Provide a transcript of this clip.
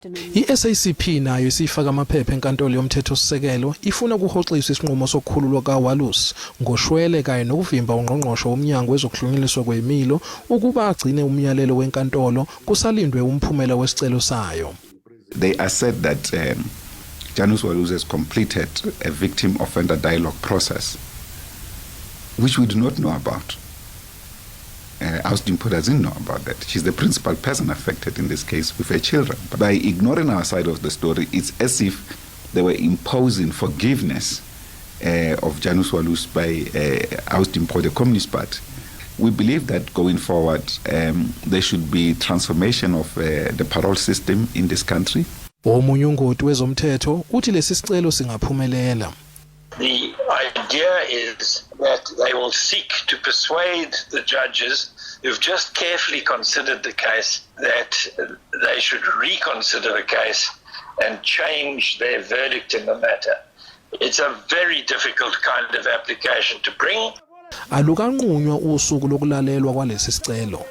I-SACP nayo isifaka amaphepha enkantolo yomthethosisekelo ifuna kuhoxiswa isinqumo sokukhululwa kaWalus ngoshwele kanye nokuvimba ungqongqoshe womnyango wezokuhlunyeleliswa kwemilo ukuba agcine umyalelo wenkantolo kusalindwe umphumela wesicelo sayo. They assert that Janusz Walus has completed a victim offender dialogue process, which we do not know about. Austin Dimpho doesn't know about that. She's the principal person affected in this case with her children. But by ignoring our side of the story, it's as if they were imposing forgiveness of Janusz Walus by Austin Dimpho, the Communist Party. We believe that going forward, there should be transformation of the parole system in this country. Omunye ungoti wezomthetho uthi lesi sicelo singaphumelela. The idea is that they will seek to persuade the judges who've just carefully considered the case that they should reconsider the case and change their verdict in the matter. It's a very difficult kind of application to bring. Alukanqunywa usuku lokulalelwa kwalesi sicelo.